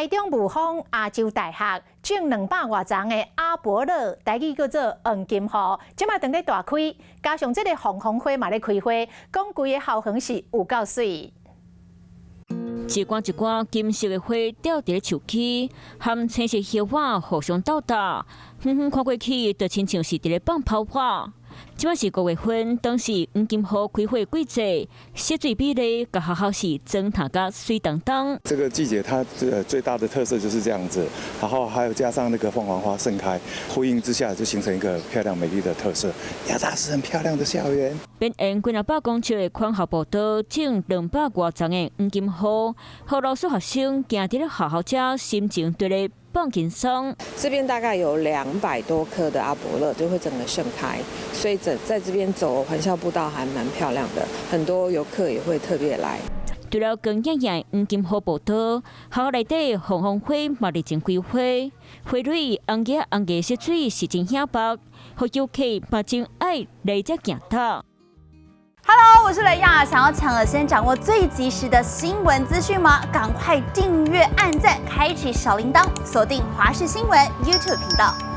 台中霧峰亞洲大學種200外叢的阿勃勒，台語叫做黃金欸，這馬正咧大開，加上這个鳳凰花嘛咧開花，講規个校園是有夠媠。一竿一竿金色的花吊佇咧樹枝，和青色葉仔互相鬥搭，遠遠看過去，就親像是佇咧放炮火。這馬是5月份，當是黃金欸開花季節，色水美麗，共學校是裝扮甲媠當當。這個季節它最大的特色就是這樣子，然後還有加上那個鳳凰花盛開，呼應之下就形成一個漂亮美麗的特色。亞大是很漂亮的校園。邊緣幾若百公尺的寬校步道，種200外叢的黃金欸，予老師學生行佇咧學校遮，心情佇咧放輕鬆。這邊大概有200多棵的阿勃勒就會整個盛開，所以整在這邊走環校步道還蠻漂亮的，很多遊客也會特別來。除了光豔豔黃金欸步道，學校內底鳳凰花嘛熱情開花，花蕊紅額紅額色水是真顯白，予遊客嘛真愛來遮行透。 Hello，我是雷亞，想要搶先掌握最及時的新聞資訊嗎？趕快訂閱、按讚、開啟小鈴鐺，鎖定華視新聞 YouTube 頻道。